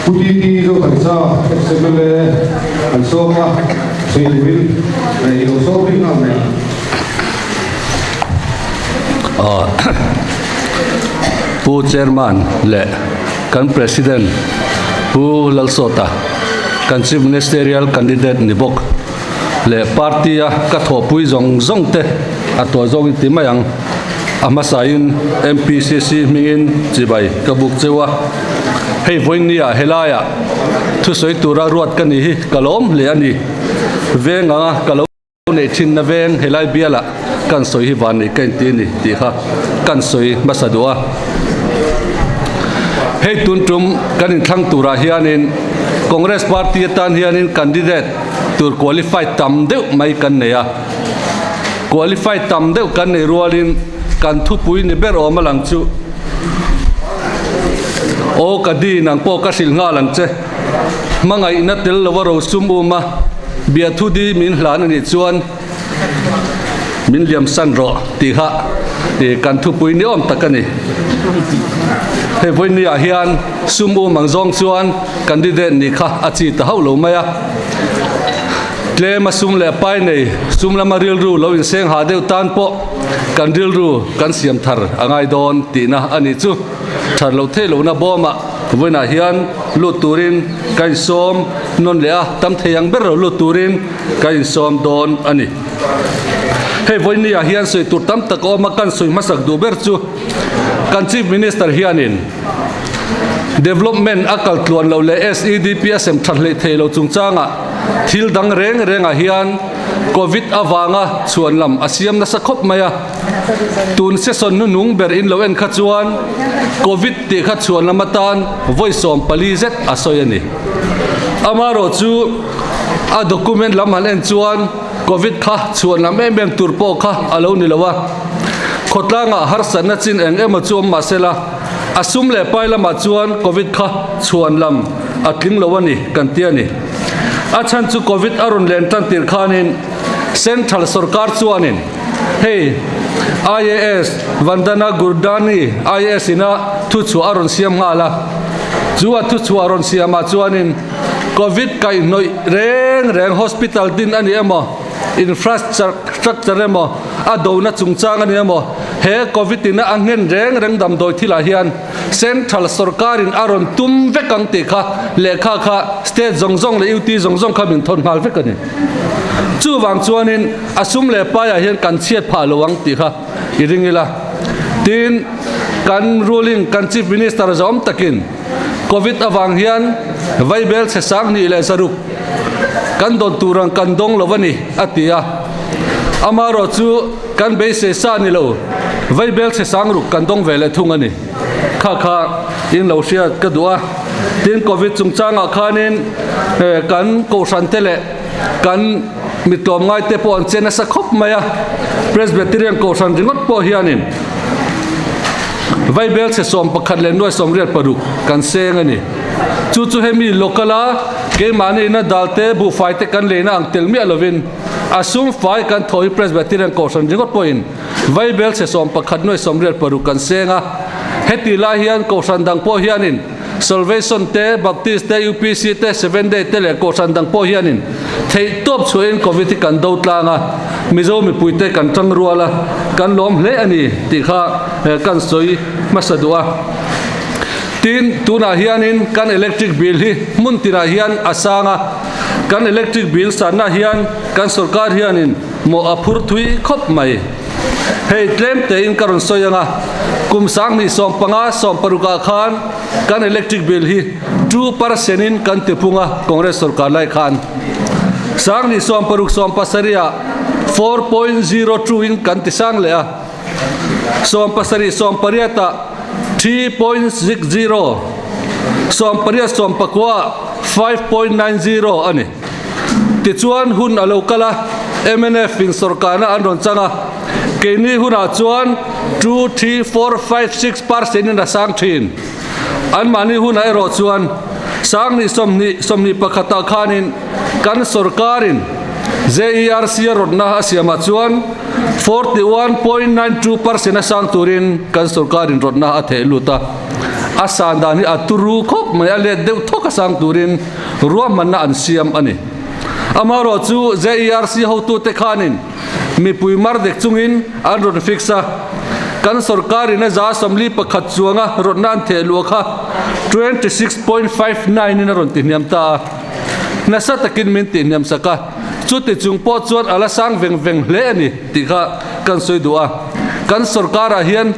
Pu TT Zothansa ex-MLA an sawm a, sawi turin i lo sawm rih nghal mai. Pu Chairman leh kan President Pu Lalsawta, kan Chief Ministerial Candidate ni bawk leh party-a ka thawhpui zawng zawng te a tawi zawngin ti mai ang. A hmasain MPCC hmingin chibai ka buk cheu a, hei vawinia helaiah thusawi tura ruat ka ni hi ka lawm hle a ni. Veng anga ka lo neih thinna veng helai bialah kan sawi hi van neih ka inti a ni tih kha kan sawi hmasa duh a. Hei tun tum kan inthlang turah hianin Congress party atan hianin candidate tur qualified tam deuh mai kan nei a. Qualified tam deuh kan nei rualin kan thupui ni ber awm a lang chu. Aw ka di nang pawh ka hrilh nghal ang che. Hmangaihna tel lova rosum um a, biathu di min hlan a nih chuan min liam san rawh tih kha kan thupui ni awm tak a ni. Hei vawiin ah hian sum um ang zawng chuan candidate nih kha a chi ta hauh lo mai a. Tlem a sum leh pai nei, sum lama rilru lo inseng ha deuh tan pawh kan rilru kan siam thar a ngai dawn tihna a nih chu. That loh theih lohna bawmah vawiinah hian lut turin ka insawm nawn leh a, tam thei ang ber lo lut turin ka insawm dawn a ni. Hei vawiinniah hian sawi tur tam tak a awm a, kan sawi hmasak duh ber chu kan Chief Minister hianin Development a kal tluan loh leh SEDP a sem that hleih theih loh chungchangah thil dang reng rengah hian Covid avanga chhuan lam a siam nasa khawp mai a. Tun session hnunung ber in lo en kha chuan Covid tih kha chhuan lam atan vawi 14 zet a sawi a ni. Amaherawh chu a document lam han en chuan Covid kha chhuan lam em em tur pawh kha a lo ni lo a. Khawtlangah harsatna chin eng emaw chu awm mahsela, A sum leh pai lamah chuan Covid kha chhuan lam a tling lo a ni kan ti a ni. A chhan chu Covid a rawn len tan tir khanin Central sorkar chuanin hei IAS Vandana Gurdani IAS ina thuchhuah a rawn siam nghal a. Chu a thuchhuah rawn siamah chuanin Covid kaihhnawih reng reng hospital din a ni emaw, infrastructure emaw, a dona chungchang a ni emaw, he Covid ina a nghen reng reng damdawi thilah hian Central sorkarin a rawn tum vek ang tih kha lehkha kha state zawng zawng leh UT zawng zawng kha min thawn nghal vek a ni. Chuvang chuanin a sum leh paiah hian kan chhiat phah lo ang tih kha i ring ila. Tin, kan ruling kan Chief Minister zawm takin Covid avang hian vaibel chhe 2600 kan dawn tur ang kan dawng lo a ni a ti a. Amaherawh chu kan beisei sa ni lo, vaibel chhe 6000 kan dawng ve leh thung a ni. Kha kha in lo hriat ka duh a. Tin, Covid chungchangah khanin kan kohhran te leh kan mi tlawmngai te pawh an che nasa khawp mai a. Presbyterian kohhran ringawt pawh hianin vaibel chhe 11 leh nuai 86 kan seng a ni. Chu chu hemi local a keimahni ina dal te buhfai te kan leina ang tel miah lovin a sum fai kan thawh hi Presbyterian Kohhran ringawt pawhin vaibel chhe 11 nuai 86 kan seng a. Heti lai hian Kohhran dang pawh hianin Salvation te, Baptist te, UPC te, Seventh Day te leh Kohhran dang pawh hianin theih tawp chhuahin Covid hi kan do tlang a, Mizo mipuite kan tang rual a, kan lawm hle a ni tih kha kan sawi hmasa duh a. Tin, tunah hianin kan electric bill hi hmun tinah hian a sang a, kan electric bill sanna hian kan sorkar hianin mawh a phur thui khawp mai. Hei tlem tein ka rawn sawi ang a, kum 2015 16 ah khan kan electric bill hi 2% in kan ti pung a, Congress sorkar lai khan 2016 17 ah 4.02 in kan ti sang leh a, 17 18 ah 3.60, 18 19 ah 5.90 a ni. Tichuan hun a lo kal a, mnf in sorkarna an rawn chang a, keini hunah chuan 2, 3, 4, 5, 6 percent in a sang thin. Anmahni hunah erawh chuan 2020 21 ah khanin kan sorkarin. JERC a rawtna a siamah chuan 41.92 percent a sang turin kan sorkarin rawtna a theh lut a. A san dan hi a turu khawp mai, a let deuh thawk a sang turin ruahmanna an siam a ni. Amaherawhchu JERC hotute khanin mipui mar dek chungin an rawn fix a, kan sorkarin a 41 chuanga rawtna an theh luah kha 26.59 in a rawn tihniam ta a, nasa takin min tihniam sak a, chuti chung pawh chuan a la sang veng veng hle a ni tih kha kan sawi duh a, kan sorkarah hian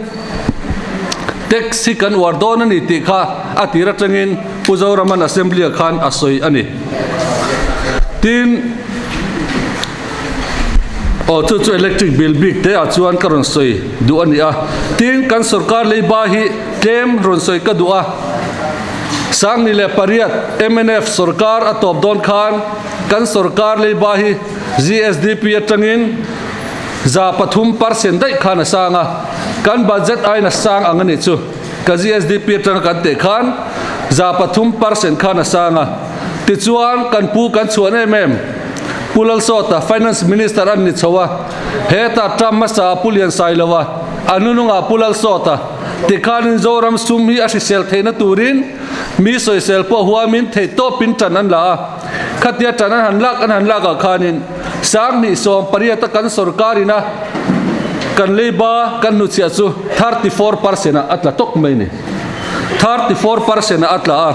tax hi kan uar dawn a ni tih kha a tir atangin Pu Zoraman Assembly-ah khan a sawi a ni. Tin. Aw chu chu electric bill bik te ah chuan ka rawn sawi duh a ni a, tin kan sorkar leiba hi tlem rawn sawi ka duh a, 2008 mnf sorkar a tawp dawn khan kan sorkar leiba hi GSDP atangin 3% percent daih khan a sang a, kan budget aiin a sang ang a nih chu, ka GSDP atanga kan teh khan 3% percent khan a sang a, tichuan kan pu kan chhuan em em. Pu Lalsawta, Finance Minister an ni chho a, hetah term hmasa ah Pu Liansailova, a hnunungah Pu Lalsawta tikhanin Zoram sum hi a hrisel theihna turin mi sawisel pawh huamin theihtawpin tan an la a, khatia tan an han lak an han lakah khanin 2018 a kan sorkarin a kan leiba kan hnuchhiah chu 34 percent ah a tla tawk mai a ni. 34 percent ah a tla a,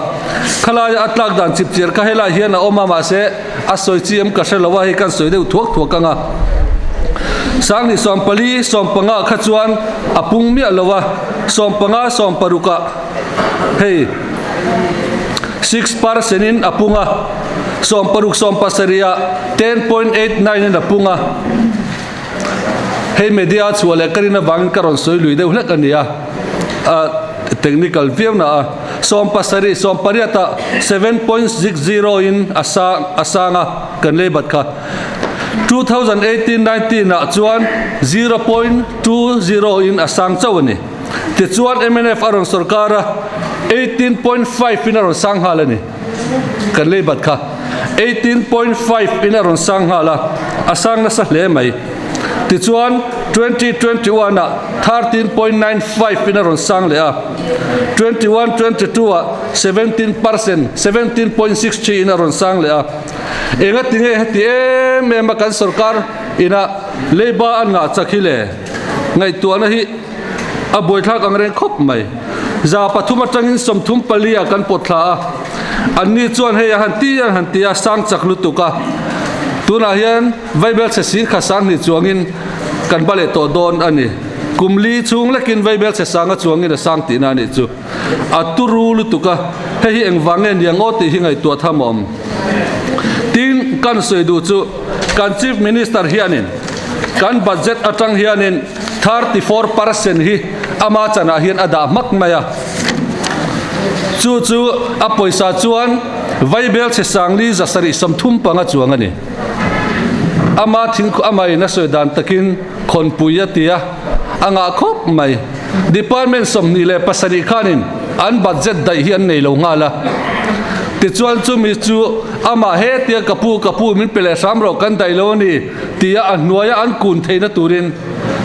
khalaia a tlak dan chipchiar kha helai hian a awm a mahse a sawi chi em ka hre lo a, hei kan sawi deuh thuak thuak ang a. 2024, 15 kha chuan a pung miah lo a, 15, 16 ah hei 6 percent in a pung a, 16, 17 ah 10.89 in a pung a. Hei media a chhuah leh ka rin avangin ka rawn sawi lui deuh hlek a ni a, a technical viau na a. 17, 18 ah 7.60 in a sang a sang a kan lei bat kha. 2018, 19 ah chuan 0.20 in a sang chauh a ni. Tichuan mnf a rawn sorkar a, 18.5 in a rawn sang nghal a ni. Kan lei bat kha 18.5 in a rawn sang nghal a, a sang nasa hle mai. Tichuan 2021 ah 13.95 in a rawn sang leh a, 21, 22 ah 17 percent, 17.63 in a rawn sang leh a. Enga tinge heti em em a kan sorkar ina leiba an ngah chak hi le? Ngaihtuahna hi a buaithlak ang reng khawp mai. 3% atangin 34 ah kan pawt thla a, anni chuan hei a han ti an han ti a, sang chak lutuk a. Tunah hian vaibel chhe sing kha sang hnih chuangin kan ba leh tawh dawn a ni. Kum li chhung lekin vaibel chhe sanga chuangin a sang tihna a nih chu. A turu lutuk a, hei hi engvang nge niang aw tih hi ngaihtuah tham a awm. Tin, kan sawi duh chu kan Chief Minister hianin kan budget atang hianin 34 percent hi ama chanah hian a dah hmak mai a. Chu chu a pawisa chuan vaibel chhe sangli 735 chuang a ni. Ama thing amain a sawi dan takin khawnpui a ti a, a ngah khawp mai. Department 27 khanin an budget daih hi an nei lo nghal a. Tichuan chumi chu amah hetia ka pu ka pu min pe leh hram rawh kan daih lo a ni tia a hnuaia an kun theihna turin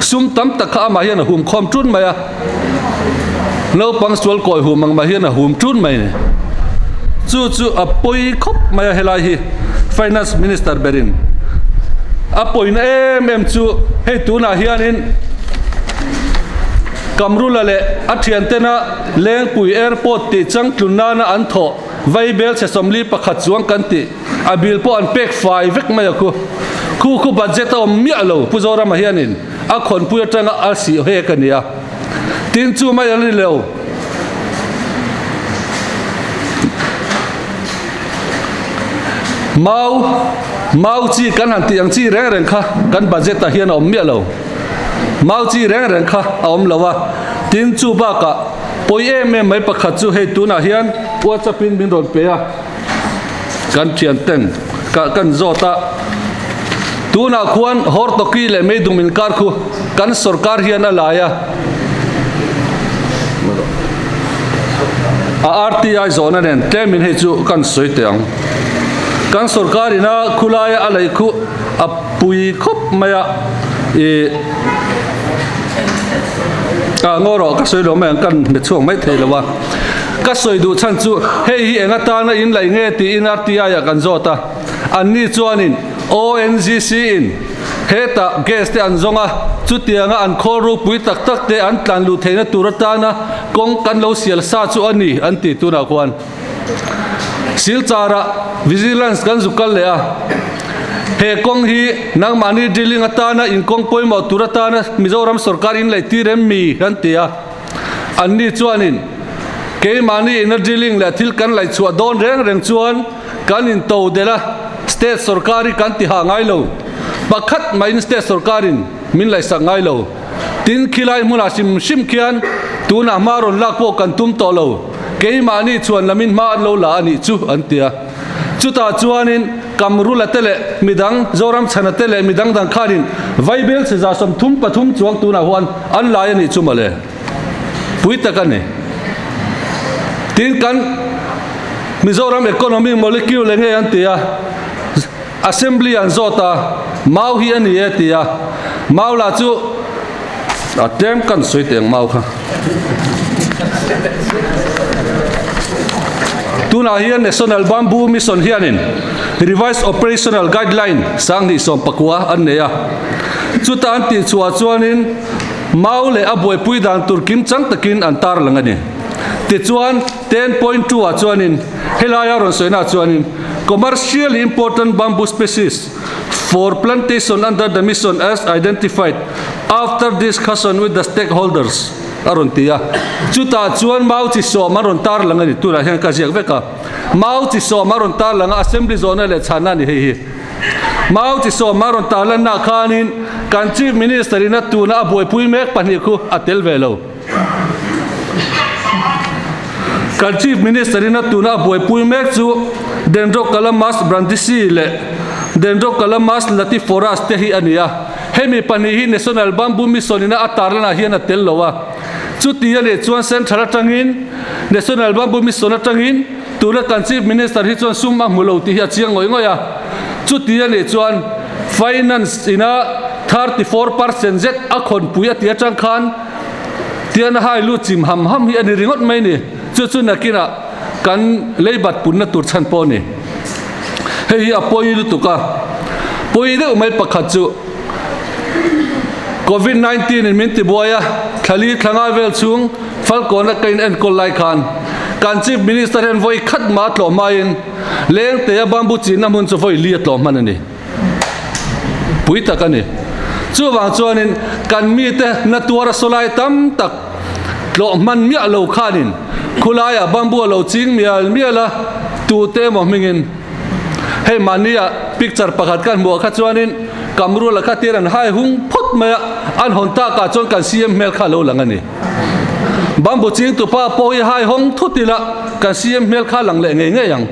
sum tam tak kha amah hian a hum khawm tun mai a. Naupang sual kawi hum ang mah hian a hum tun mai a ni. Chu chu a pawi khawp mai a helai hi Finance Minister berin a pawina em em chu hei tunah hianin Kamrula leh a thiantena Lengpui Airport tih changtlun nana an thawh vaibel chhe 41 chuang kan tih a bill pawh an pek fai vek mai a khu. Khu khu budget a awm miah lo Pu Zorama hianin a khawnpui atanga a sih hek a ni a. Tin chu mai a ni lo. Mau mau chi kan han tih ang chi reng reng kha kan budget ah hian a awm miah lo. Mau chi reng reng kha a awm lo a. Tin chu bakah pawi em em mai pakhat chu hei tunah hian WhatsApp in min rawn pe a. Kan thian ten ka kan zawt a. Tunah khuan Hortoki leh Meidum inkar khu kan sorkar hian a lai a. A RTI zawhna nen tlemin hei chu kan sawi teh ang. Kan sorkar ina khulaia a laih khu a pui khawp mai a, ih ah ngaw rawh ka sawi lo mai ang kan hmet chhuak mai thei lo a. Ka sawi duh chhan chu hei hi eng atana in laih nge tiin RTI ah kan zawt a, anni chuanin ONGC in hetah gas te an zawng a, chutianga an khawl ropui tak tak te an tlan luh theihna tur atana kawng kan lo sial sa chu a ni an ti tunah khuan. Silchar-ah Vigilance kan zuk kal leh a, he kawng hi nangmahni drilling atana inkawng pawimawh tur atana Mizoram sorkar in laih tir em mi kan ti a, anni chuanin keimahni ina drilling leh thil kan laih chhuah dawn reng reng chuan kan into delh a, state sorkar hi kan ti hah ngai lo, pakhat mahin state sorkarin min laihsak ngai lo. Tin, khilai hmunah hrim hrim khian tunah hma rawn lak pawh kan tum tawh lo. Keimahni chuan lamin hma an lo la a nih chu an ti a. Chutah chuanin Kamrula te leh midang, Zoramchhana te leh midang dang khanin Vaibel chhe 33 chuang tunah huan an lai a nih chu mawle. Pui tak a ni. Tin, kan Mizoram economy molecule enge an ti a. Assembly an zawt a, mau hi a ni e ti a, mau lah chu a tlem kan sawi teh ang mau kha. Tunah hian National Bamboo Mission hianin Revised Operational Guideline 2019 an nei a, chuta an tihchhuah chuanin mau leh a buaipui dan tur kimchang takin an tarlang a ni. Tichuan 10.2 ah chuanin helaia rawn sawina chuanin Commercially important bamboo species for plantation under the mission as identified after discussion with the stakeholders a rawn ti a. Chutah chuan mau chi sawm a rawn tarlang a ni. Tunah hian ka ziak vek a. Mau chi sawm a rawn tarlang a, assembly zawhna leh chhanna a ni hei hi. Mau chi sawm a rawn tarlanna khanin kan Chief Minister in a tuna a buaipui mek pahnih khu a tel ve lo. Kan Chief Minister in a tuna a buaipui mek chu Dendrocalamus brandisi leh Dendrocalamus latiforas te hi a ni a. Hemi pahnih hi National Bamboo Mission ina a tarlanah hian a tel lo a. Chuti a nih chuan Central atangin National Bamboo Mission atangin tuna kan Chief Minister hi chuan sum a hmu lo tih hi a chiang ngawih ngawih a. Chuti a nih chuan Finance ina 34% zet a khawnpui a ti atang khan Tian a hai lut chim ham ham hi a ni ringawt mai ni. Chu chu nakinah kan leibat punna tur chhan pawh a ni. Hei hi a pawi lutuk a, pawi deuh mai pakhat chu Covid 19 in min tibuai a, thlali thla vel chhung Falkawn a ka in enkawl lai khan kan Chief Minister hian vawi khat mah a tlawh hmain Lengtea bamboo chinna hmun chu vawi li a tlawh hman a ni. Pui tak a ni. Chuvang chuanin kan mite na tuara sawlai tam tak tlawh hman miah lo khanin khulaiah bamboo a lo ching mial mial a, tute emaw hmingin hei mahnia picture pakhat kan hmuh ah kha chuanin Kamrula kha tir an hai hung phawt mai a, an hawn takah chuan kan CM hmel kha a lo lang a ni. Bamboo ching tupa pawh hi hai hawng thut ila kan CM hmel kha a lang leh ngei ngei ang.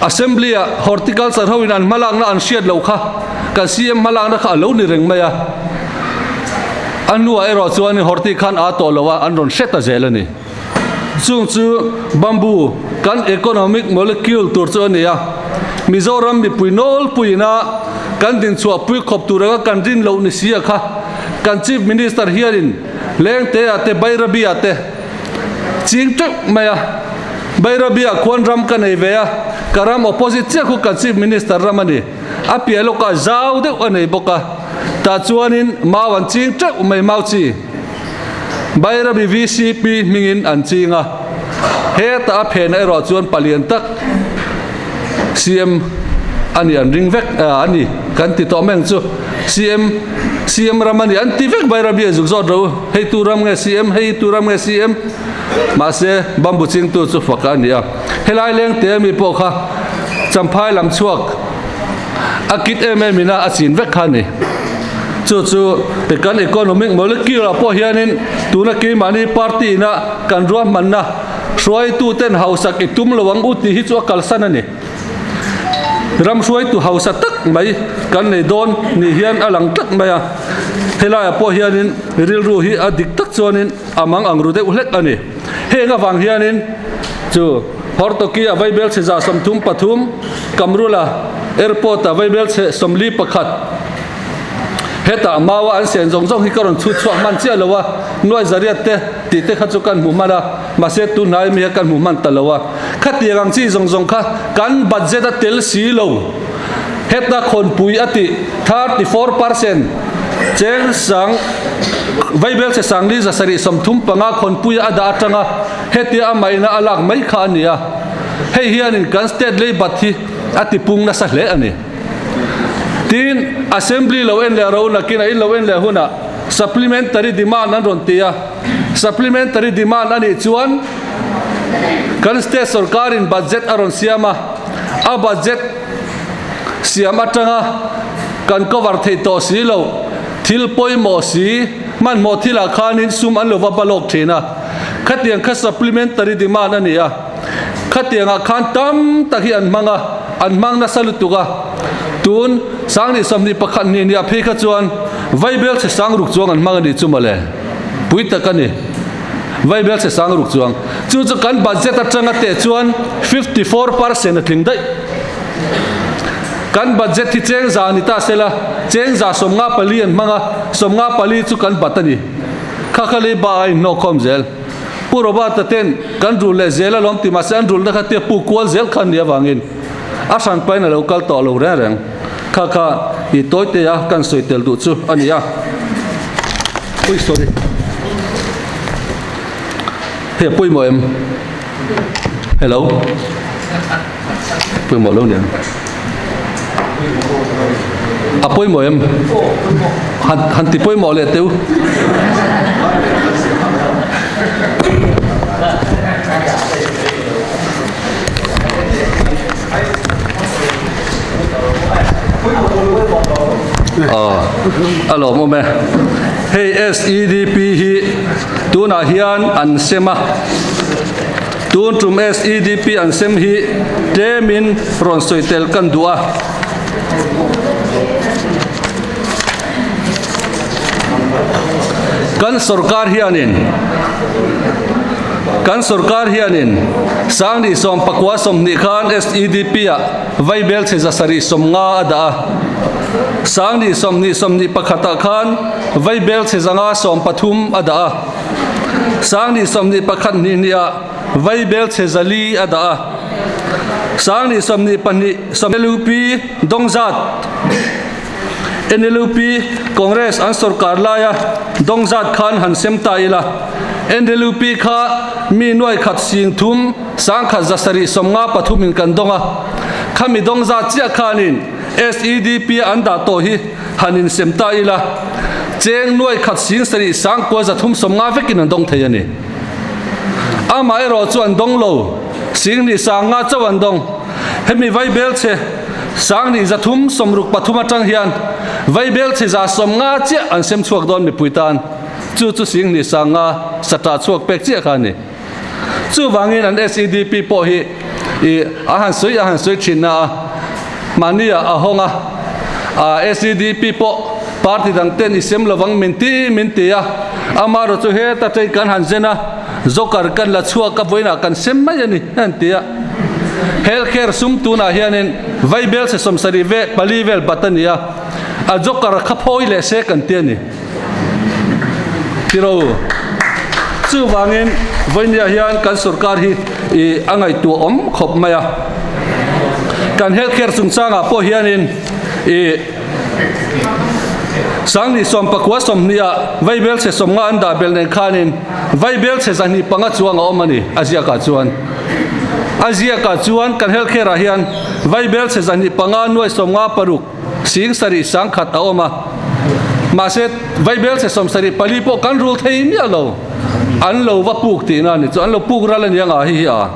Assembly ah Horticulture ho in an hmalakna an hriat loh kha kan CM hmalakna kha a lo ni reng mai a. A hnuah erawh chuan Horti khan aa tawh lo a, an rawn hre ta zel a ni. Chung chu bamboo kan economic molecule tur chu a ni a. Mizoram mipui nawlpui ina kan dinchhuah pui khawp tur anga kan rin loh ni si a kha kan Chief Minister hianin Lengte-ah te Bairabi-ah te Ching teuh mai a, Bairabia khuan ram ka nei ve a, ka ram opposite chiah khu kan Chief Minister ram a ni. A piah lawkah zau deuh a nei bawk a, tah chuanin mau an ching teuh mai mau chi. Bairabi VCP hmingin an ching a, hetah a phenah erawh chuan palian tak CM a ni an ring vek a ni kan ti tawh mai ang chu. CM CM ram a ni an ti vek Bairabi a zuk zawt ro hei tu ram nge CM hei tu ram nge CM mahse bamboo chingtu chu fak a ni a helai leng te mi pawh kha champhai lam chhuak a kit em em ina a chin vek kha a ni chu chu kan economic molecule ah pawh hianin tuna keimahni party ina kan ruahmanna hruaitu ten hausak i tum lo ang u tih hi chu a kalsan a ni. Ram hruaitu hausa tak mai kan nei dawn ni hian a lang tlat mai a, helaiah pawh hianin rilru hi a dik tak chuanin a mang ang ru deuh hlek a ni. Heng avang hianin chu Hortoki-a vaibelchhe 33, Kamrula Airport-a vaibelchhe 41. Hetah maua an sen zawng zawng hi ka rawn chhut chhuak hman chiah lo a, nuai zariat te tih te kha chu kan hmu hman a, mahse tunhnai mi kha kan hmu hman ta lo a. Khatiang ang chi zawng zawng kha kan budget a tel si lo. Heta khawnpui a tih 34% cheng sang vaibelchhe sangli 735 khawnpuia a dah atanga hetia amah ina a lak mai kha a ni a. Hei hianin kan state leibat hi a tipung nasa hle a ni. Tin, Assembly lo en leh ro nakin a in lo en leh hunah Supplementary Demand an rawn ti a. Supplementary Demand a nih chuan kan state sorkarin budget a rawn siam a, a budget siam atanga kan cover theih tawh si lo, thil pawimawh si, hmanhmawh thilah khanin sum an lo va balawk thin a. Khatiang kha Supplementary Demand a ni a. Khatiangah khan tam tak hi an hmang a, an hmang nasa lutuk a. Tun 2021 ni nia phei kha chuan Vaibel chhe sang ruk chuang an hmang a nih chu mawle. Pui tak a ni. Vaibel chhe sang ruk chuang. Chu chu kan budget atanga teh chuan 54% a tling daih. Kan budget hi cheng za ni ta sela, cheng za 54 an hmang a, 54 chu kan bat a ni. Kha kha lei ba a inhnawhkhawm zel. Pu Robert-a ten kan rul leh zel alawm ti mahse an rulna kha tia pu kual zel kha nia vangin a hran pain a lo kal tawh lo reng reng. Kha kha i tawite a kan sawi tel duh chu a ni a. Ui sorry. Hei a pawimawh em? Hello. Pawimawh lo niang. A pawimawh em? Han han ti pawimawh leh teu. A lawmawm e. Hei SEDP hi tunah hian an sem a. Tun tum SEDP an sem hi tlemin rawn sawi tel kan duh a. Kan sorkar hianin Kan sorkar hianin Sangni sawmpakua 20 khan SEDP ah vaibelchhe 750 a dah a. Sangni 20 21 ah khan vaibelchhe 513 a dah a. Sangni 21 hnih hnih ah vaibelchhe 400 a dah a. Sangni 22 NLUP dawngzat NLUP Congress an sorkar laia dawngzat khan han sem ta ila. NLUP kha mi nuai khat sing thum sangkhat 753 in kan dawng a. Khami dawngzat chiah khanin SEDP an dah tawh hi han in sem ta ila. Cheng nuai khat sing sarih sangkua 350 vekin an dawng thei a ni. Amaherawh chu an dawng lo, sing nih 50 chauh an dawng. Hemi vaibelchhe sang nih 363 atang hian vaibelchhe 150 chiah an sem chhuak dawn mipui tan. Chu chu sing nih 50 sata chhuak pek chiah kha a ni. Chuvangin an SEDP pawh hi i a han sawi a han sawi thin na a, mahni ah a hawng a, a SEDP pawh party dang ten i sem lovang min ti min ti a, amaherawh chu heta train kan han zen a, joker kan la chhuak a vawiinah kan sem mai a ni an ti a. Health care sum tunah hianin vaibel se 74 ve pali vel bat a ni a, a joker kha phawi leh se kan ti a ni. Tiro. Chuvangin vawinia hian kan sorkar hi i a ngaihtuah awm khawp mai a. Kan health care chungchangah pawh hianin i sangni sawmpakua 20 ah vaibelchhe 50 an dah bel nen khanin vaibelchhe 205 chuang a awm a ni a ziakah chuan. A ziakah chuan kan health care ah hian vaibelchhe 205 nuai 56 sing sarih sangkhat a awm a, mahse vaibelchhe 74 pawh kan rul thei miah lo, an lo va puk tihna a ni chu, an lo puk ral a ni anga hi hi a.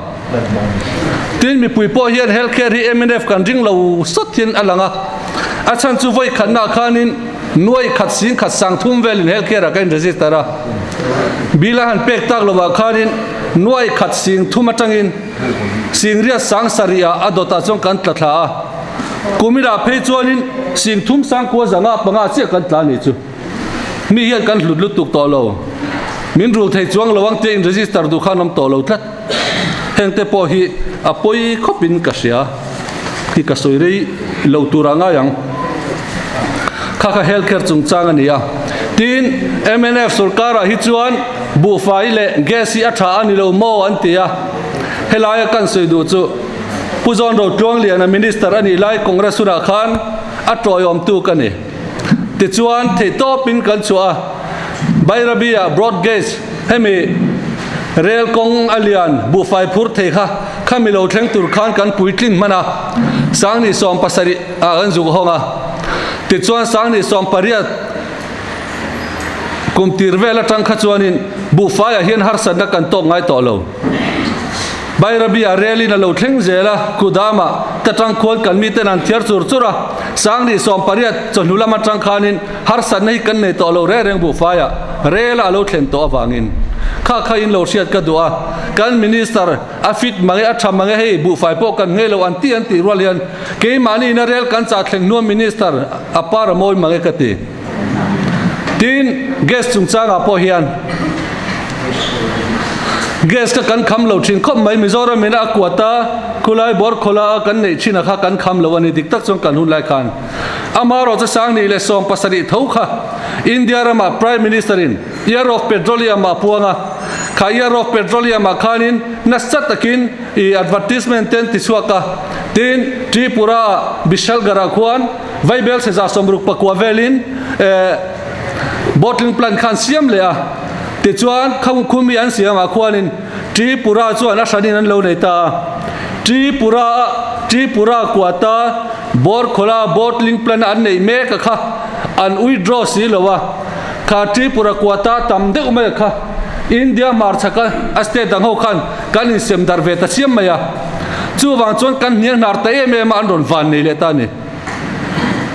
Tin mipui pawh hian health care hi mnf kan ring lo sawt hian a lang a, a chhan chu vawi khatnaah khanin nuai khat sing khat sang thum velin health care ah ka in register a, bill a han pek tak lovah khanin nuai khat sing thum atangin sing riat sang sarih ah a dawtah chuan kan tla thla a. Kumila phei chuanin sing thum sangkua 505 chiah kan tla nih chu. Mi hian kan hlut lutuk tawh lo. Min rul thei chuang lo ang tia in register duh khan awm tawh lo tlat. Hengte pawh hi a pawi khawpin ka hria. Hi ka sawi rei lo tur ah ngai ang. Kha kha health care chungchang a ni a. Tin, mnf sorkar ah hi chuan buhfai leh gas hi a tha a ni lo maw an ti a. Helaia kan sawi duh chu Pu Zawn Rotluangliana Minister a nih lai Congress hunah khan a tawiawmtu ka ni. Tichuan theihtawpin kan chhuah a, Bairabi-ah broad gauge hemi rel kawng a lian buhfai phur thei kha khami lo thleng tur khan kan puitlin hman a, Sangni 70 ah kan zuk hawng a. Tichuan Sangni 18 kum tir vel atang kha chuanin buhfaiah hian harsatna kan tawk ngai tawh lo. Bairabi-ah relin a lo thleng zel a, Kudama ta tang khuan kan miten an thiar chur chur a, Sangni 18 chawhnu lam atang khanin harsatna hi kan nei tawh lo reng reng buhfaiah rel a lo thlen tawh avangin kha kha in lo hriat ka duh a, kan Minister a fit mange a tha mange hei buhfai pawh kan ngei lo an ti an tih rual hian keimahni ina rel kan chah thleng hnuam Minister a par a mawi mange ka ti. Tin, gas chungchangah pawh hian gas kha kan kham lo thin khawp mai. Mizoram ina a kuat a, khulai bawr khawla a kan neih thin a kha kan kham lo a ni. Dik tak chuan kan hun lai khan amaherawh chu 2017 tho kha India ramah Prime Minister in Year of Petroleum ah puang a, kha Year of Petroleum ah khanin nasa takin i advertisement te an ti chhuak a. Tin, Tripura ah Bishalgarh ah khuan Vaibel chhe 69 velin bottling plant khan siam leh a, tichuan khumi an siam ah khuanin Tripura chuan a hranin an lo nei ta a. Tripura a Tripura kuata Borkhola bottling plant an neih mek a kha an withdraw si lo a, kha Tripura kuata tam deuh mai a kha India hmarchhaka a state dang ho khan kan insem darh ve ta chiam mai a, chuvang chuan kan hniang hnar ta em em a an rawn van nei leh ta a ni.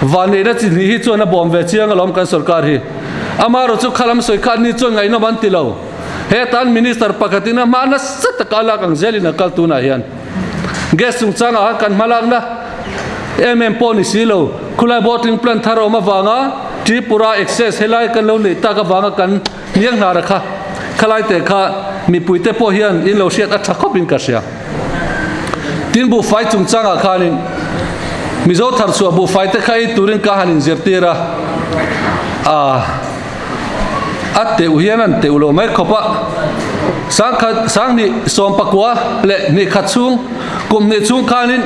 Vanneihna chi hnih hi chuan a bawm ve chiang alawm kan sorkar hi. Amaherawh chu khalam sawi kha anni chuan ngaihnawm an ti lo. Hetan Minister pakhatin a hma nasa taka a lak ang zelin a kal tunah hian gas chungchangah khan kan hmalakna em em pawh ni si lo. Khulai bottling plant thar a awm avanga Tripura excess helai kan lo neih tak avanga kan hniang hnar a kha khalai te kha mipuite pawh hian in lo hriat a tha khawpin ka hria. Tin buhfai chungchangah khanin Mizo tharchhuah buhfai te kha ei turin ka han inzirtir a, a a teuh hian an teuh lo mai khawp a, sangkhat sanghnih sawmpakua leh hnihkhat chhung kum hnih chhung khanin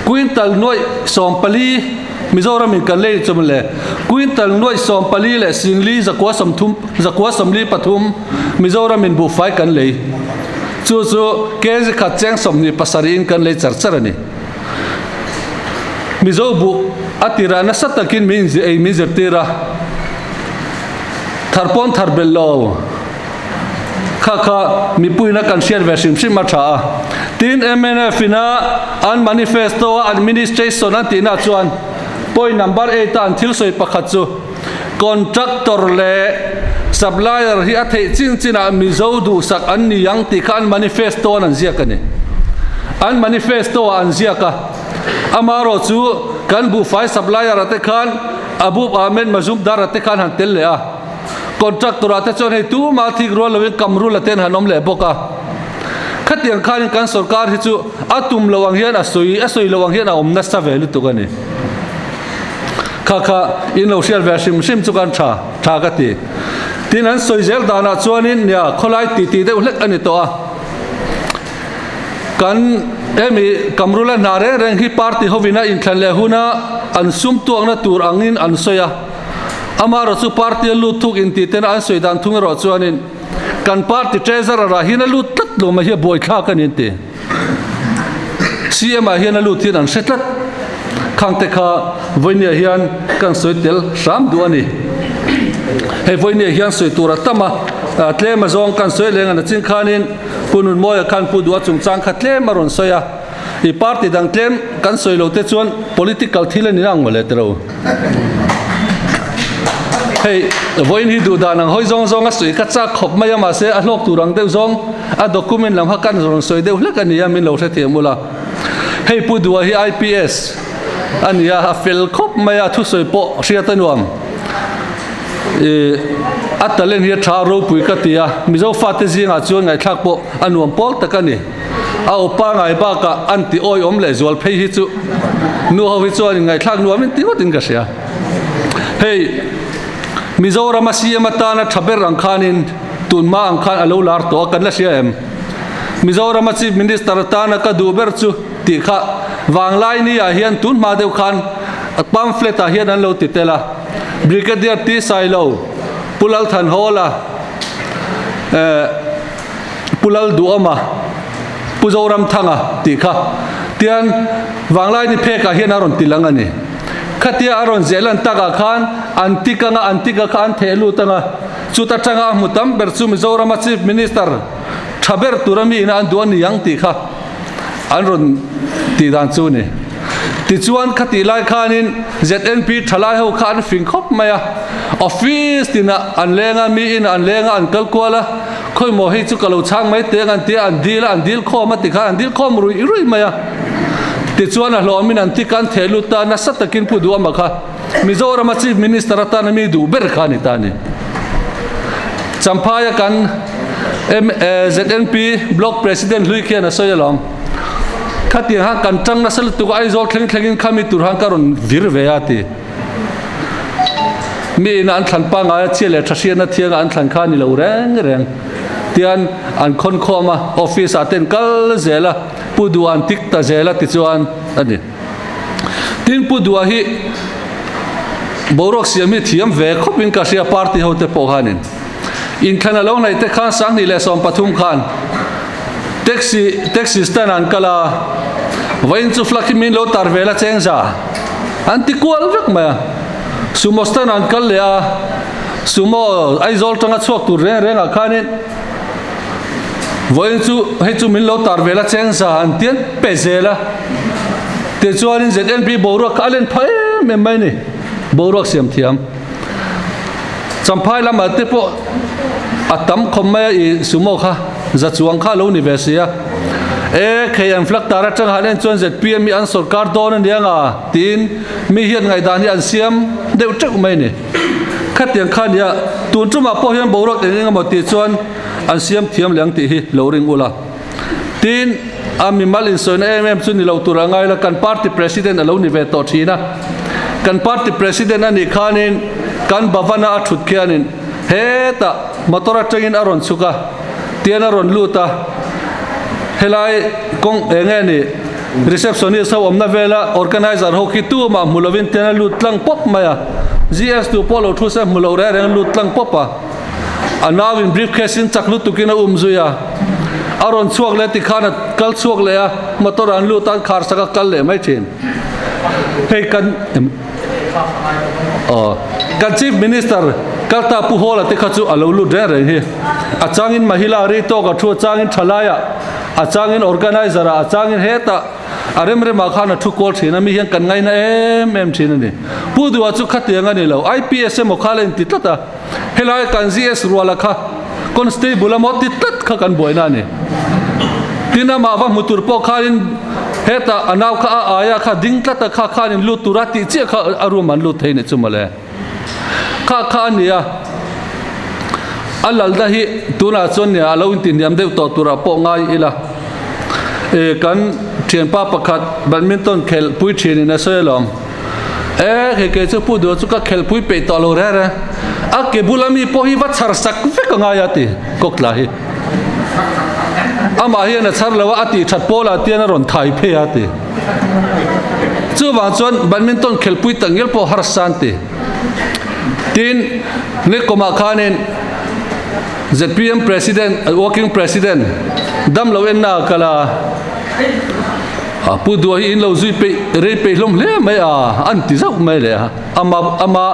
quintal nuaih 14 Mizoram in kan lei chawm le quintal nuaih 14 leh singli zakua 30 zakua 43 Mizoram in buhfai kan lei. Chu chu kg khat cheng 27 in kan lei char char a ni. Mizo buh a tirah nasa takin min ei min zirtir a, thar pawn thar belh lo. Kha kha mipuiin a kan hriat ve hrim hrim a tha a. Tin mnf ina an manifesto a administration an tihna chuan point number eight a an thil sawi pakhat chu Contractor leh supplier hi a theih chin chinah Mizo duhsak an ni ang tih kha an manifesto an an ziak a ni. An manifesto ah an ziak a. Amaherawh chu kan buhfai supplier ah te khan Abub Ahmed Mazumdar ah te khan han tel leh a. Contractor ah te chuan hei tumah thik rual loin Kamrul ah te an han awm leh bawk a. Khatiang khanin kan sorkar hi chu a tum lo ang hian a sawi a sawi lo ang hian a awm nasa ve lutuk a ni. Kha kha in lo hriat ve hrim hrim chu kan tha tha ka ti. Tin an sawi zel danah chuanin nia khawlai ti ti deuh hlek a ni tawh a. Kan hemi Kamrula hna reng reng hi party hovin a inthlan leh huna an sum tuakna tur angin an sawi a. Amaherawh chu party a lut thuk intih tena an sawi dan thung erawh chuanin kan party treasurer ah hian a lut tlat lo mai hi a buaithlak a ni an ti. CM ah hian a lut hian an hre tlat. Khangte kha vawinia hian kan sawi tel hram duh a ni. Hei vawinia hian sawi tur a tam a, tlem a zawng kan sawi leng a nachin khanin Pu Nunmawia khan Pu Duha chungchang kha tlem a rawn sawi a. I party dang tlem kan sawi lo te chuan political thil a ni ang mawle tiro. Hei vawiin hi duh dan ang hawi zawng zawng a sawi ka chak khawp mai a mahse a hlawk tur ang deuh zawng a document lam kha kan rawn sawi deuh hlek a ni a min lo hrethiam ula. Hei Pu Dua hi IPS a ni a, a fel khawp mai a thusawi pawh hriat a nuam. Ih a talent hi a tha ropui ka ti a, Mizo fate zingah chuan ngaihthlak pawh a nuam pawl tak a ni. A aw pangai bakah an ti awiawm leh zual phei hi chu nu ho hi chuan inngaihthlak nuamin ti ngawtin ka hria. Hei Mizorama CM atana tha ber ang khanin tunhma ang khan a lo lar tawh a, kan la hria em? Mizorama Chief Minister atana ka duh ber chu tih kha vanglai ni ah hian tunhma deuh khan pamphlet ah hian an lo ti tel a, Brigadier T Sailo, Pu Lalthanhawla, eh, Pu Lalduhawma, Pu Zoramthanga tih kha tian Vanglaini phekah hian a rawn ti lang a ni. Khatia a rawn zeh lan takah khan an tik anga an tik a kha an theh lut anga chuta tanga a hmu tam ber chu Mizorama Chief Minister tha ber tura mi ina an duh a ni ang tih kha an rawn tih dan chu a ni. Tichuan khatih lai khanin ZNP thalai ho kha an fing khawp mai a, office tinah an leng a, mi inah an leng a, an kal kual a, khawimaw hei chu ka lo chhang mai teng an ti a, an dil a, an dil khawm a tikhan an dil khawm ruih ruih mai a. Tichuan a hlawmin an tik a, an theh lut ta, nasa takin Pu Duhama kha Mizorama Chief Minister atana mi duh ber kha a ni ta a ni. Champhaia kan ZNP Block President hlui khian a sawi alawm. Khatiang han kan tang nasa lutuk a, Aizawl thleng thlengin khami tur han ka rawn vir ve a ti. Mi ina an thlan pangai a, chhia leh tha hriatna thianga an thlan kha a ni lo reng reng. Tian an khawn khawm a, office ah ten kal zel a, Pu Duh an tik ta zel a tichuan a ni. Tin Pu Duh hi boruak siam hi thiam ve khawpin ka hria party ho te pawh khanin. Inthlan a lo hnaih te khan 2013 khan taxi taxi stand an kal a, vawiin chu flag hi min lo tar vel a cheng za an ti kual vek mai a. Sumo stand an kal leh a, sumo Aizawl tanga chhuak tur reng reng ah khanin vawiin chu hei chu min lo tar vel a cheng za an ti an pe zel a. Tichuanin ZNP boruak kha a len phah em em mai a ni, boruak siam thiam. Champhai lamah te pawh a tam khawp mai a, i sumo kha za chuang kha a lo ni ve si a. E, khei an flag tar atang han en chuan zpm hi an sawrkar dawn a nia nga tiin mi hian ngaihdan hi an siam deuh teuh mai a ni. Khatiang kha nia, tun tumah pawh hian boruak eng eng emaw tih chuan an siam thiam leh ang tih hi lo ring ula. Tin, a mimal insawina em em chu ni lo tur a ngai la, kan party president a lo ni ve tawh thin a. Kan party president a nih khanin kan Bhavana a thut khianin hetah motor atangin a rawn chhuk a, tian a rawn lut a, helai kawng eng nge ni receptionist ho awmna vela organizer ho khi tumah hmu lovin tian a lut tlang pawp mai a, GS tu pawh lo thu se hmu lo reng reng a lut tlang pawp a. A nauin briefcase in chak lutukin a um zui a, a rawn chhuak leh tikhan a kal chhuak leh a, motor an lut a an khar sak a kal leh mai thin. Hei kan aw kan Chief Minister Kalta Pu Hawla te kha chu a lo lut reng reng hi. A changin Mahila ri tawk a thu, a changin Thalai ah, a changin Organizer ah, a changin hetah a rem remah khan a thu kual thin a, mi hian kan ngaina em em thin a ni. Pu Duha chu khatiang a ni lo, IPS emaw kha la inti tlat a. Helai kan GS Ruala kha Constable emaw ti tlat kha kan buaina a ni. Tin amah va hmu tur pawh khanin hetah a nau kha a aia kha ding tlat a kha khanin lut tura tih chiah kha a room an lut thei ni chu mawle. Kha kha a ni a, a lalna hi tunah chuan nia a lo intihniam deuh tawh turah pawh ngai ila. E kan thianpa pakhat badminton khelh pui thinin a sawi alawm. E hei kei chu Pu Duha chu ka khelhpui peih tawh lo reng reng. A ke bula mi pawh hi va chhar sak vek a ngai a ti Kawktla hi. Amah hian a chhar lo a, a tih that pawlah tian a rawn thai phei a ti. Chuvang chuan badminton khelhpui tak ngial pawh harsa an ti. Tin, Nikumah khanin zpm President, Working President damlo enna a kal a. A pu duah hi in lo zui peih rei peih hlawm hle mai a, an ti zauh mai leh a, ama ama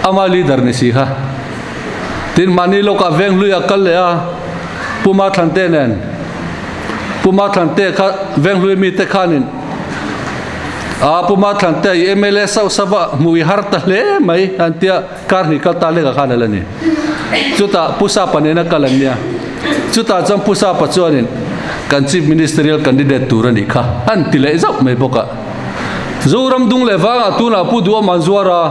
ama leader ni si kha. Tin mahni lawkah veng hlui a kal leh a, Pu Mathlante nen Pu Mathlante kha veng hlui mite khanin a Pu Mathlante i mla sauh sauh a hmuh i har ta hle mai an tia kar hnih kal ta lek ah khan a la ni. Chutah Pu Sapa nena kal an nia. Chutah chuan Pu Sapa chuanin kan Chief Ministerial candidate tur a nih kha an ti leh zauh mai bawk a. Zoram dung leh vangah tunah Pu Duhawm an zuar a,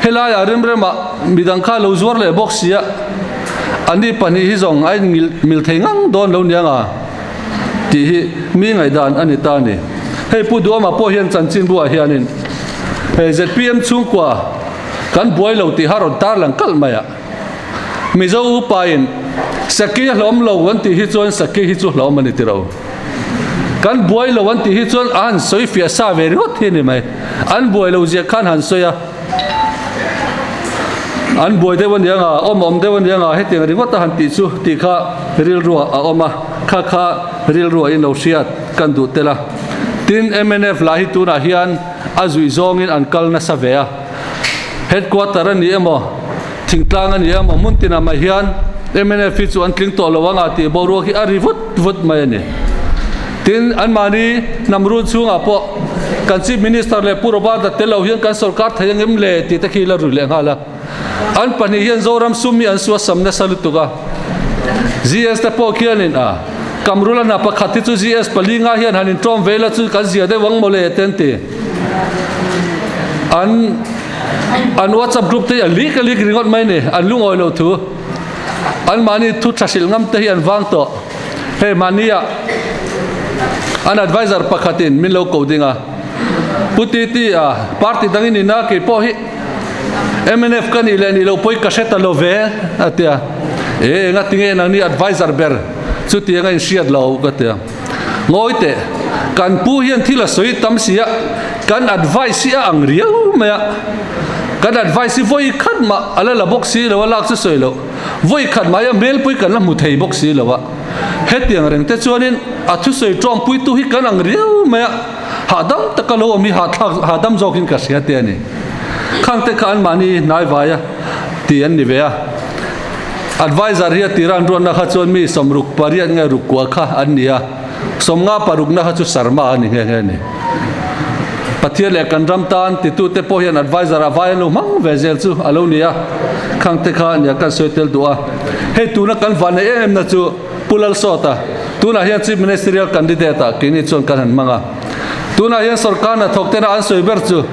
helaiah Remremah midang kha lo zuar leh bawk sia, ani pahnih hi zawng a inmil thei ngang dawn lo niang a. tih hi mi ngaihdan a ni ta a ni. Hei Pu Duama pawh hian chanchinbu ah hianin hei zpm chhungkua kan buai lo tih kha rawn tarlang kalh mai a. Mizo upa in Saki a hlawm lo an tih hi chuan Saki hi chu hlawm a ni tiro. Kan buai lo an tih hi chuan a han sawi fiah sa ve ringawt hi a ni mai. An buai lo zia khan han sawi a. An buai deuh a ni anga, awm awm deuh a ni anga hetiang ringawt a han tih chu tih kha rilruah a awm a, kha kha rilruah in lo hriat kan duh tel a. Tin, mnf lah hi tunah hian a zuih zawngin an kal nasa ve a. Headquarter a ni emaw, thingtlang a ni emaw hmun tinah mai hian mnf hi chu an tling tawh lo anga tih boruak hi a ri vut vut mai a ni. Tin, anmahni hnam run chhungah pawh kan Chief Minister leh Pu Robert-a tel lo hian kan sorkar thei ang em le tih te khi la rui leh nghal a. An pahnih hian Zoram sum hi an suasam nasa lutuk a. GS te pawh khianin a Kamrula hna pakhat hi chu GS palinga hian han intawm ve ila chu kan zia deuh ang mawle te an ti. An an WhatsApp group te hi a lik a lik ringawt mai ni, an lungawi lo thu. Anmahni thu tha hrilh ngam te hi an vang tawh. Hei mahnia an advisor pakhatin min lo ko ding a, Pu Titi a party dangin ina kei pawh hi mnf ka nih leh nih loh pawi ka hre ta lo ve a ti a, e enga tinge nangni advisor ber chutiang a inhriat lo ka ti a, ngawi teh kan pu hian thil a sawi tam si a, kan advice hi a ang riau mai a, kan advice hi vawi khat mah a la la bawk si lo a lak chu sawi loh. Vawi khat mai a hmelpui kan la hmu thei bawk si lo a, hetiang reng te chuanin a thusawi tawngpuitu hi kan ang riau mai a, hahdam taka lo awm hi hahthlak hahdam zawkin ka hria te a ni. Khang te kha anmahni hnaivaia ti an ni ve a, advisor hi a tira an ruatna kha chuan mi sawmruk pariat nge ruk kua kha an ni a, sawmnga parukna kha chu Sharma a ni nghe nghe a ni. Pathian leh kan ram tan titute pawh hian advisor ah vai an lo hmang ve zel chu a lo ni a, khang te kha nia kan sawi tel duh a. Hei tuna kan vanneih em em na chu Pu Lalsawta, tunah hian Chief Ministerial Candidate ah keini chuan kan han hmang a. Tunah hian sorkar hnathawk tena an sawi ber chu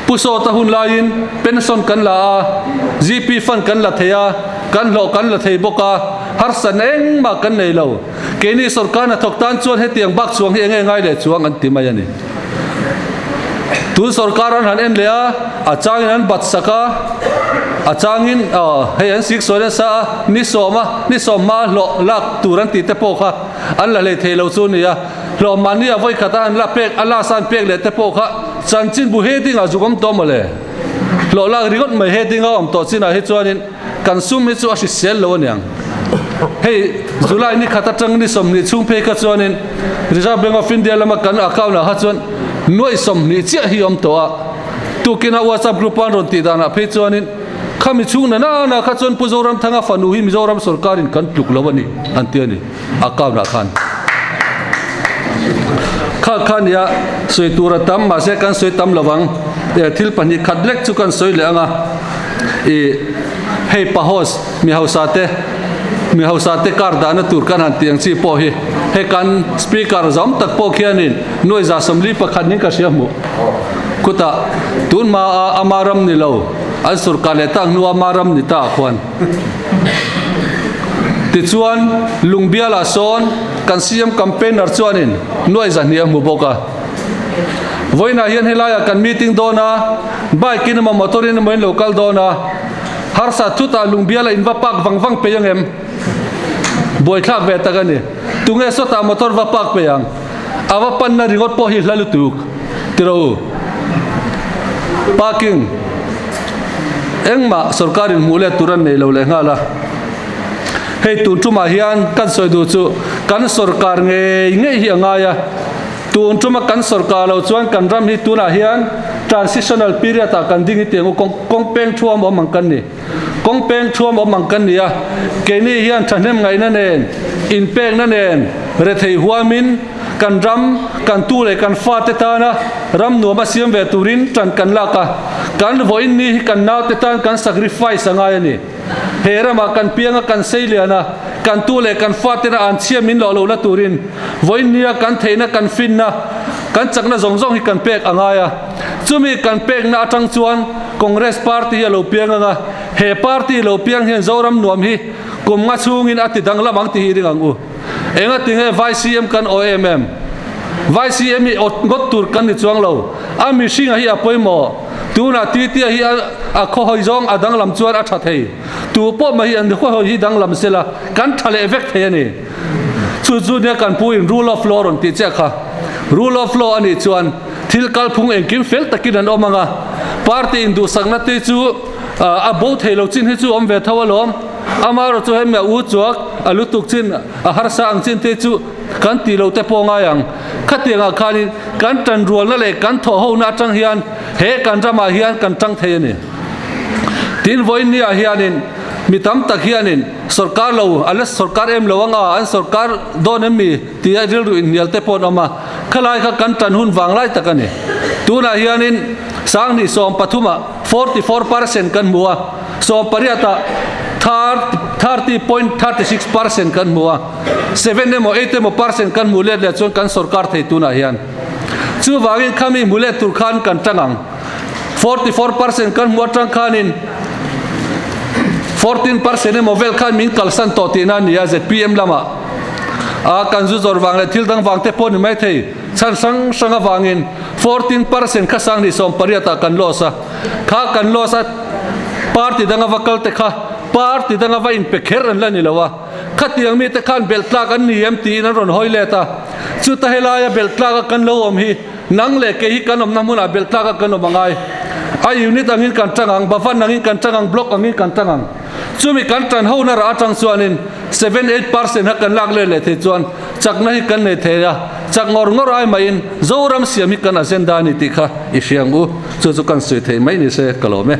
Pu Sawta hun laiin pension kan la a, GP fund kan la thei a, kan hlawh kan la thei bawk a, harsatna engmah kan nei lo. Keini sorkar hnathawk tan chuan hetiang bak chuang hi enge ngai leh chuang an ti mai a ni. Tun sorkar an han en leh a, a changin an bat sak a, a changin hei an sik sawi nasa a, ni sawm a, ni sawm hma hlawh lak tur an tih te pawh kha an la hlei thei lo chu a ni a. Hlawh mahni a vawi khat a an la pek, a last a an pek leh te pawh kha chanchinbu heading ah zuk awm tawh mawle. Hlawh lak ringawt mai heading a awm tawh chinah hi chuanin Kan sum hi chu a hrisel lo aniang. Hei July ni khat atang ni 20 chhung phei kha chuanin Reserve Bank of India lama kan account ah kha chuan nuaih 20 chiah hi awm tawh a. Tukin a WhatsApp group an rawn tih danah phei chuanin khami chhung na nana kha chuan Pu Zoramthanga fanu hi Mizoram sorkarin kan tluk lo a ni an ti a ni account ah khan. Kha kha nia sawi tur a tam mahse kan sawi tam lovang. Thil pahnih khat lek chu kan sawi leh ang a. I hei pahos mi hausa te mi hausa te kar dahna tur kan han tih ang chi pawh hi hei kan speaker zawm tak pawh khianin nuai za 41 ning ka hria hmuh khutah tun hma a ama ram ni lo an sorkar leh tak hnu ama ram ni ta khuan tichuan lungbialah sawn kan CM campaigner chuanin nuai 200 a hmu bawk a. Vawiinah hian helaiah kan meeting dawn a, bike in emaw motor in emaw in lo kal dawn a, harsa thutah lungbiala in va park vang vang peih ang em? Buaithlak ve tak a ni. Tunge sawtah motor va park peih ang? A va panna ringawt pawh hi hla lutuk tiro u. Parking engmah sorkarin hmuh let tur an nei lo leh nghal a. Hei tun tumah hian kan sawi duh chu kan sorkar ngei ngei hi a ngai a. Tun tuma kan sorkar lo chuan kan ram hi tunah hian transitional period ah kan ding hi tiang u kawng kawng peng thuam awm ang kan ni. Kawng peng thuam awm ang kan ni a, keini hian thahnem ngaihna nen, inpekna nen, rethei huamin kan ram, kan tu leh kan fate tana ram nuam a siam ve turin tan kan lak a, kan vawiin ni hi kan naute tan kan sacrifice a ngai a ni. He ramah kan piang a, kan sei lian a, kan tu leh kan fatena an chhia min lawh lohna turin vawiin nia kan theihna, kan finna, kan chakna zawng zawng hi kan pek a ngai a. Chumi kan pekna atang chuan Congress Party hi a lo piang ang a, he party lo piang hian Zoram nuam hi kum nga chhungin a ti danglam ang tih hi ring ang u. Engatinge Vai CM kan aw em em? Vai CM hi awt ngawt tur kan ni chuang lo. A mihringa hi a pawimawh. Tunah Titia hi a khawhawi zawng a danglam chuan a tha thei. Tu pawh mai hi an khawhawi hi danglam sela kan tha leh vek thei a ni. Chu chu nia kan pu in rule of law rawn tih chiah kha. Rule of law a nih chuan thil kalphung engkim fel takin an awm ang a. Party induhsakna te chu a bo thei lo chin hi chu awm ve tho alawm. Amaherawh chu hemi a u chuak a lutuk chin a harsa ang chin te chu kan tih loh te pawh ngai ang. Khatiangah khanin kan tanrualna leh kan thawhhona atang hian he kan ramah hian kan tang thei a ni. Tin, vawiin niah hianin mi tam tak hianin sorkar lo, an la sorkar em lo anga an sorkar dawn em mi tia rilru inhnial te pawh an awm a. Khalai kha kan tan hun vang lai tak a ni. Tunah hianin sanghnih sawmpathumah 44 percent kan hmu a, sawmpariatah 30.36 percent kan hmu a. Seven emaw eight emaw percent kan hmuh let leh chuan kan sorkar thei tunah hian. Chuvangin khami hmu let tur khan kan tang ang. 44 percent kan hmu atang khanin 14 percent emaw vel khan min kalsan tawh tihna a ni a ZPM lamah. A kan zu zawr vang leh thil dang vang te pawh ni mai thei. Chhan hrang hrang avangin 14 percent kha sanghnih 18 ah kan loss a. Kha kan loss a party danga va kal te kha party danga va inpe kher an la ni lo a. Khatiang mite khan belh tlak an ni em tiin an rawn hawi let a. Chuta helaia belh tlaka kan lo awm hi nang leh kei hi kan awmna hmunah belh tlaka kan awm a ngai. A unit angin kan tang ang, Bhavan angin kan tang ang, block angin kan tang ang. Chumi kan tan hona rah atang chuanin 7-8 percent kha kan lak let leh thei chuan chakna hi kan nei thei a, chak ngawr ngawr ai maiin Zoram siam hi kan agenda a ni tih kha i hria ang u. Chu chu kan sawi thei mai ni se ka lawm e.